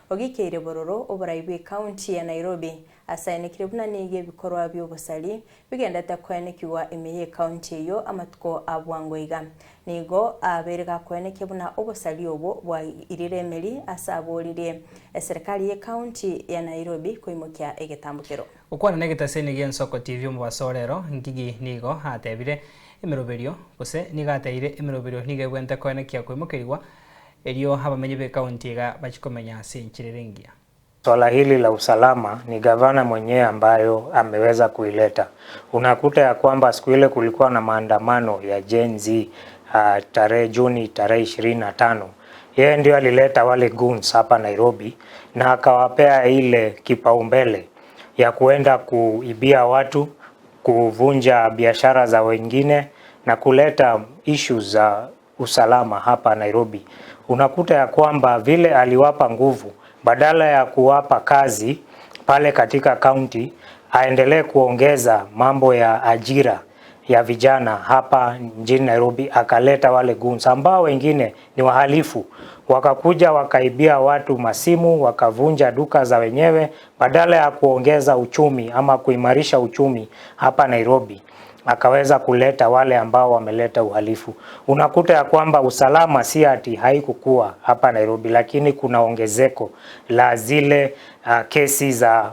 Ogikeire bororo oborai bwa ekaunti ya Nairobi asainekire buna nigo ebikorwa bia obosari bigendete koenekiwa ime ya ekaunti eyo amatuko a bwango iga. Nigo abeire gakoenekia buna obosari obwo bwairire emeri ase aboririe eserikali ya ekaunti ya Nairobi koimokia egetambokero. Gokwana na egetaseni gia Ensoko TV omobaso orero, Ngigi nigo atebire emeroberio gose nigo ateire emeroberio nigo ebwenerete koenekia koimokerigwa erio abamenyi ba ekaunti iga bachie komenya ase enchera ere engiya. Swala hili la usalama ni gavana mwenyewe ambayo ameweza kuileta. Unakuta ya kwamba siku ile kulikuwa na maandamano ya Gen Z tarehe Juni tarehe 25. Yeye ndio alileta wale goons hapa Nairobi na akawapea ile kipaumbele ya kuenda kuibia watu, kuvunja biashara za wengine na kuleta issues za usalama hapa Nairobi. Unakuta ya kwamba vile aliwapa nguvu, badala ya kuwapa kazi pale katika county, aendelee kuongeza mambo ya ajira ya vijana hapa mjini Nairobi, akaleta wale goons ambao wengine ni wahalifu, wakakuja wakaibia watu masimu, wakavunja duka za wenyewe, badala ya kuongeza uchumi ama kuimarisha uchumi hapa Nairobi akaweza kuleta wale ambao wameleta uhalifu. Unakuta ya kwamba usalama si ati haikukua hapa Nairobi, lakini kuna ongezeko la zile kesi za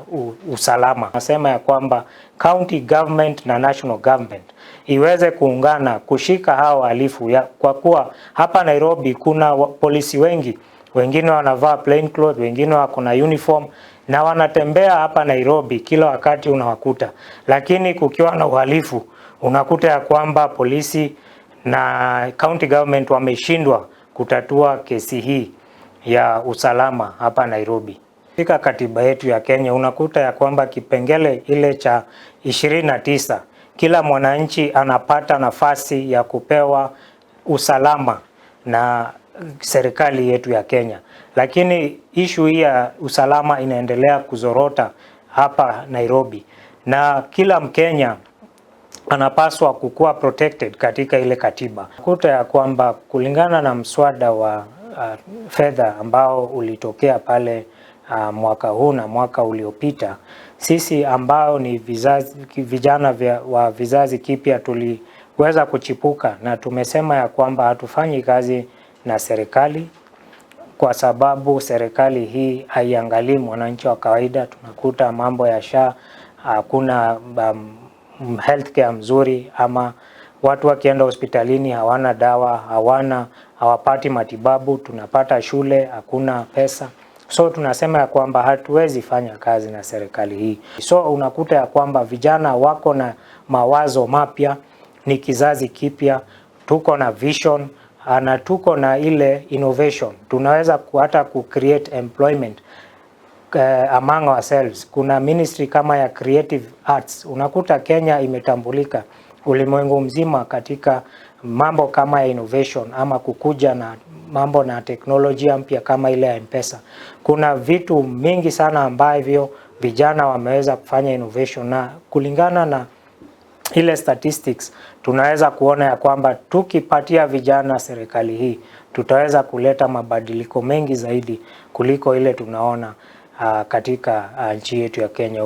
usalama. Nasema ya kwamba county government na national government iweze kuungana kushika hao wahalifu, kwa kuwa hapa Nairobi kuna polisi wengi, wengine wanavaa plain clothes, wengine wako na uniform na wanatembea hapa Nairobi kila wakati unawakuta, lakini kukiwa na uhalifu unakuta ya kwamba polisi na county government wameshindwa kutatua kesi hii ya usalama hapa Nairobi. Katika katiba yetu ya Kenya unakuta ya kwamba kipengele ile cha 29, kila mwananchi anapata nafasi ya kupewa usalama na serikali yetu ya Kenya, lakini ishu hii ya usalama inaendelea kuzorota hapa Nairobi, na kila Mkenya anapaswa kukuwa protected katika ile katiba. Kuta ya kwamba kulingana na mswada wa fedha ambao ulitokea pale mwaka huu na mwaka uliopita, sisi ambao ni vizazi, vijana wa vizazi kipya tuliweza kuchipuka na tumesema ya kwamba hatufanyi kazi na serikali kwa sababu serikali hii haiangalii mwananchi wa kawaida. Tunakuta mambo ya SHA, hakuna healthcare mzuri, ama watu wakienda hospitalini hawana dawa, hawapati matibabu. Tunapata shule hakuna pesa, so tunasema ya kwamba hatuwezi fanya kazi na serikali hii. So unakuta ya kwamba vijana wako na mawazo mapya, ni kizazi kipya, tuko na vision na tuko na ile innovation, tunaweza hata ku create employment among ourselves. Kuna ministry kama ya creative arts, unakuta Kenya imetambulika ulimwengu mzima katika mambo kama ya innovation ama kukuja na mambo na teknolojia mpya kama ile ya M-Pesa. Kuna vitu mingi sana ambavyo vijana wameweza kufanya innovation, na kulingana na ile statistics tunaweza kuona ya kwamba tukipatia vijana serikali hii tutaweza kuleta mabadiliko mengi zaidi kuliko ile tunaona katika nchi yetu ya Kenya.